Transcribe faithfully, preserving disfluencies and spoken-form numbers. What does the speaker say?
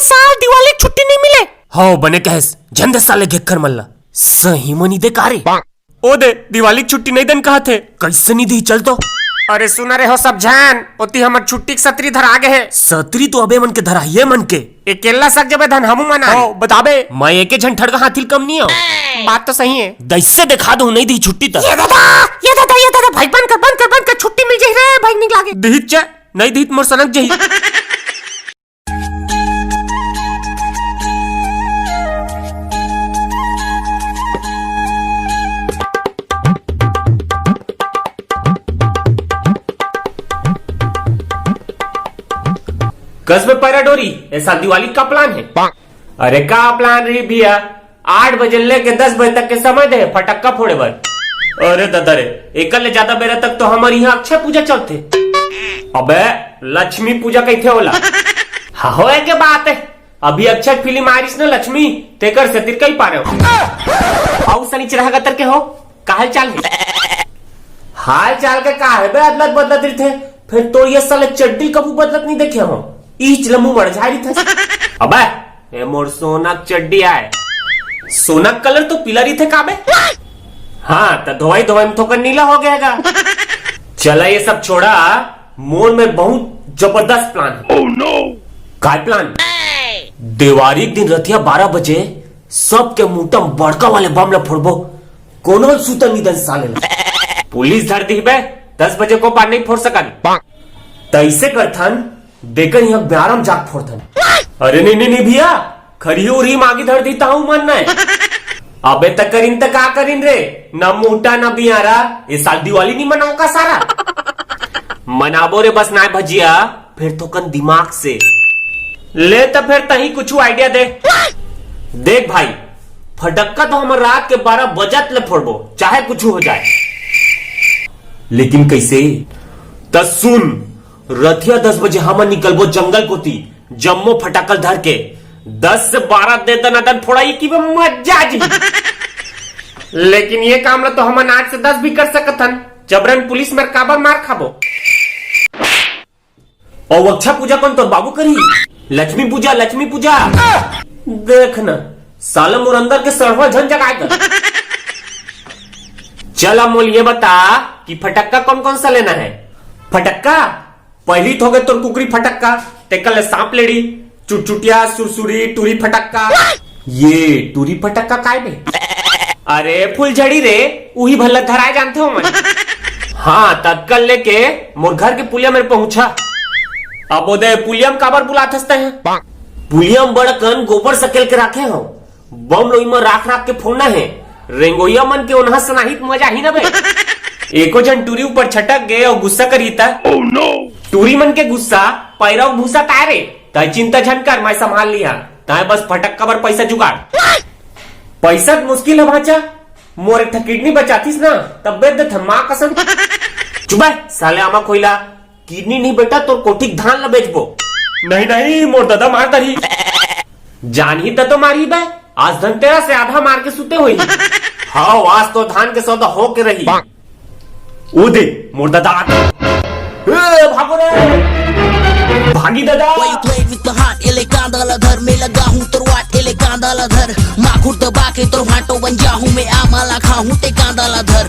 साल दिवाली के छुट्टी नहीं मिले। हव, बने कहेस, झन दे साले घेक्खर मन ला। सही म नी दे का रे? ओ दे, दिवाली के छुट्टी नहीं देन कहत हे। कइसे नी दिही, चल तो। अरे सुन रे हो सब झन, ओती हमर छुट्टी के सतरी धरा गे हे। सतरी तो अबे मन के धरा हे, ये मन के। एकेल्ला सक जबे धन हमू मन आन। हव, बताबे। मैं एके झन ठड़का हाथी ल कम नी हव। बात तो सही हे। दइसे देखा दो, नहीं दिही छुट्टी त। ये दादा, ये दादा, ये दादा, भाई बंद कर, बंद कर, बंद कर, छुट्टी मिल जाही रे, भाई निकला के। दिही च, नहीं दिही त मोर सनक जाही। कस में पैरा डोरी, ए साल दिवाली का plan हे? अरे का plan रही भैया, आठ बजे लेके दस बजे तक के समय दे फटक्का फोड़े बर। अरे दादा रे, एकर ले ज्यादा बेरा तक तो हमर इहाँ अक्षय पूजा चलथे। अबे लक्ष्मी पूजा कहिथे ओला। हाँ, होए के बात हे, अभी अक्षय फिल्म आरिस न लक्ष्मी, तेकर से तिरकई पारे हो। अउ सनिचरहा गतर के हो, का हाल चाल हे? हाल चाल के का हे बे, अदलत बदलत रहिथे। फेर तोर ये साले चड्डी कभू बदलत नहीं देखे हो। इच लम्बू मर जाए रहिथे। अबे, ए मोर सोना के चड्डी आय। सोना के colour तो पीला रहिथे का बे? हाँ, त धोवाई धोवाई में थोकन नीला हो गया गा। चला ये सब छोड़ा, मोर में बहुत जबरदस्त plan हे। Oh no! काय plan? देवारी के दिन रतिया बारह बजे सबके मुंह म बड़का वाले बम ल फोड़बो। कोनो ल सुतन नी दन साले ल। पुलिस धर दिही बे, दस बजे को पार नहीं फोड़ सकन। तइसे करथन, देकर यहाँ ब्यारम जाके फोड़थन। अरे नहीं, नहीं, नहीं भैया, खरही उरही मागी धर दी ताऊ मन नहीं। अबे त करिन त का करिन रे, ना मोटा ना बियारा, ये साल दिवाली नहीं मनाओ का सारा? मनाबो रे बस नाय भजिया, फेर थोकन दिमाग से। ले त फेर तही कुछु idea दे। देख भाई, फटक्का तो हमर रात के बारह बजत ले फोड़बो, चाहे कुछु हो जाए। लेकिन कइसे? त सुन, रतिया दस बजे हमन निकलबो जंगल कोती, जम्मो फटक्का धर के। दस से बारह दे दनादन फोड़ाई कि बे मजा आ जी। लेकिन ये काम ला तो हमन आठ से दस भी कर सकत हन, जबरन पुलिस में काबर मार खाबो? अउ अक्षय पूजा कोन तोर बाबू करही? लक्ष्मी पूजा, लक्ष्मी पूजा। देख न, साला मोर अंदर के सड़वा झन जगाए कर। चल अब मोल ये बता कि फटक्का कौन कौन सा लेना है? फटक्का? पहली तो हो गए तोर कुकरी फटक्का, तेकर ले सांप लेड़ी, चुटचुटिया, सुरसुरी, टूरी फटक्का। ये टूरी फटक्का काय बे? अरे फुलझड़ी रे, उही भल्ला धराए जानथे ओमन। हाँ, ततकल लेके मोर घर के पुलिया मेर पहुंचा। अब ओदे पुलिया म काबर बुलाथस तैं? पुलिया म बड़कन गोबर सकेल के राखे हो। बम लोई म राख राख के फोड़ना हे। रेंगोइया मन के ओनहा सनाहित मजा ही ना बे। एको झन टूरी ऊपर छटक गे अउ गुस्सा करी त? Oh no! टूरी मन के गुस्सा, पैरा अउ भूसा काय रे? तैं चिंता झन कर, मैं संभाल लिहा। तैं बस फटक्का बर पैसा जुगाड़। पैसा त मुश्किल हे भांचा, मोर एक ठा किडनी बचातीस ना, तब बेच देथन माँ कसम। चुप बे, साले आमा खोइला, किडनी नहीं बेटा, तोर कोठी के धान ला बेचबो। नहीं, नहीं, मोर ददा मार दरही। जानही त तो मारही बे, आज धनतेरस से आधा मार के सुते होही। हाँ, आज तो धान के सौदा हो के रही। ओ दे, मोर ददा आगे। ए, भागो रे। भागी ददा। Why you playing with my heart? एले कांदा ला धर, मैं लगा हूँ तोर वाट, एले कांदा ला धर। माखुर दबा के तोर भांटो बन जाहूँ, मैं आमा ला खाहूँ, ते कांदा ला धर।